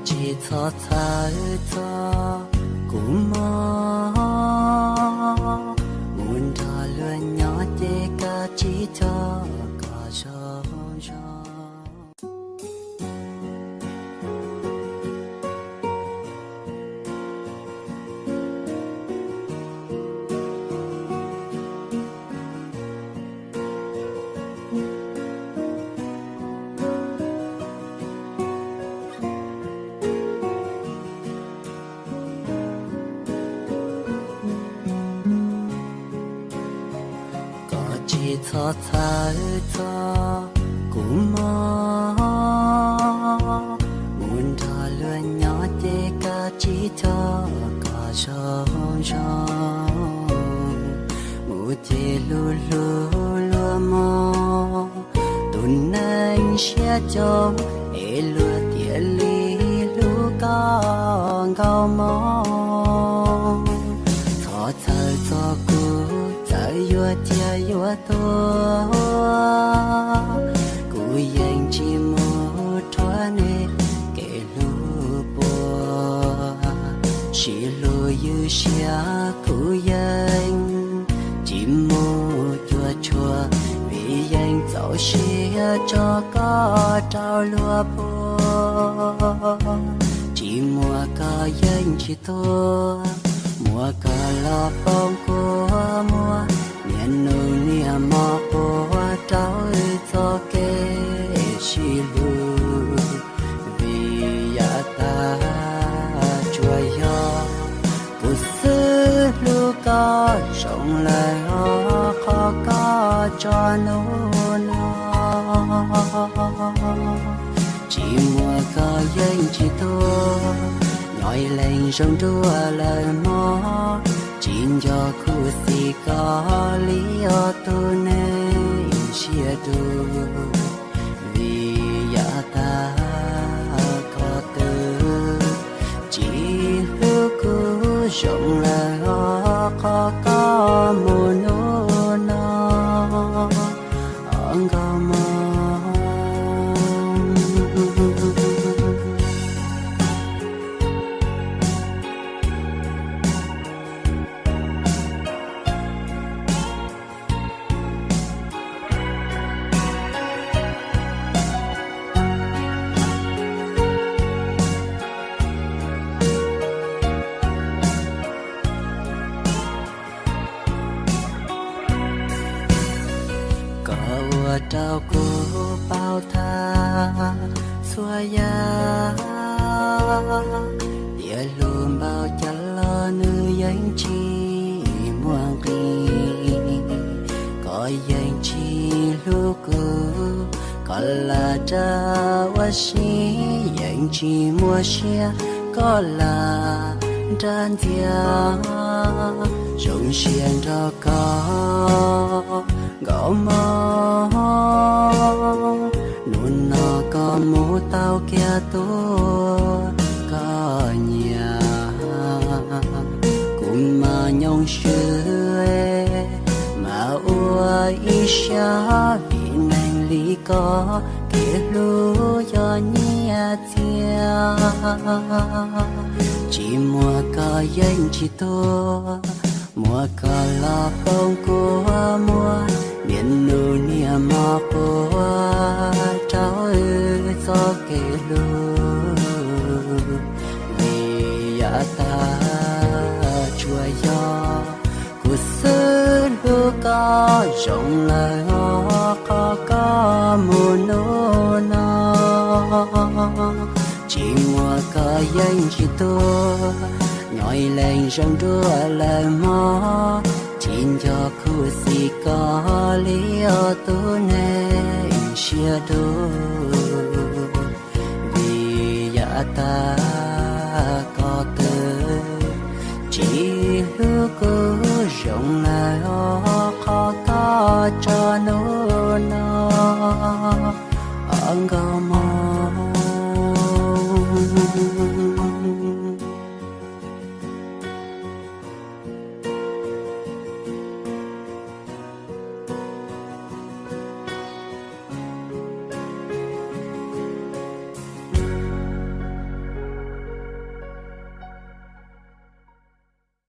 Tsis txhob txhawj txog kuv mog, mus nrog luag nyob ces koj tsis txhob koj zoo zoo. Koj tsis txhob txhawj txog kuv mog, mus nrog luag nyob ces koj tsis txhob koj zoo zoo. Mus ces hlub hlub luag mog, tus neeg siab coob es luag thiaj li hlub koj nkauj mog. Txhob txhawj txog kuv, txawm yuav ciaj yuav tuag, kuv yeej tsis mus rhuav nej kev hlub puag. Sib hlub ywj siab kuv yeej tsis mus cuag tshuaj, vim yeej txaus siab tso koj rau luag puag. Tsis muaj koj yeej tsis tuag, muaj koj los foom kua muag, niaj hnub niaj hmo quaj rau txoj kev sib hlub. Vim yav tas tsuas yog kuv xwb hlub koj zoo lawm os, qhov koj tso hnub no. Tsis muaj koj yeej tsis tuag, nyob ib leeg zoo dua lawm mog. Tsis nco khuv xim koj li os tus neeg siab dub. Vim yav tas koj twb tsis hlub kuv zoo lawm os, qhov koj mus hnub no os nkauj mog. Koj ua rau kuv paub tag txhua yam, tias hlub npaum cas los nws yeej tsis muaj nqis. Koj yeej tsis hlub kuv, koj lam rov ua si, yeej tsis muaj siab koj lam rov ntxias. Zoo siab nrog koj nkauj mog, hnub no koj mus tau kiag tus koj nyiam. Kuv mas nyob swb mas ua ib siab, vim neeg li koj kev hlub yog nyiaj txiag. Tsis muaj koj yeej tsis tuag, muaj koj los foom kua muag, niaj hnub niaj hmo quaj rau txoj kev hlub. Vim yav tas tsuas yog kuv xwb hlub koj zoo lawm os, qhov koj mus hnub no. Tsis muaj koj yeej tsis tuag, nyob ib leeg zoo dua lawm mog. Tsis nco khuv xim koj li os tus neeg siab dub. Vim yav tas koj twb tsis hlub kuv zoo lawm os, qhov koj tso hnub no os nkauj mog.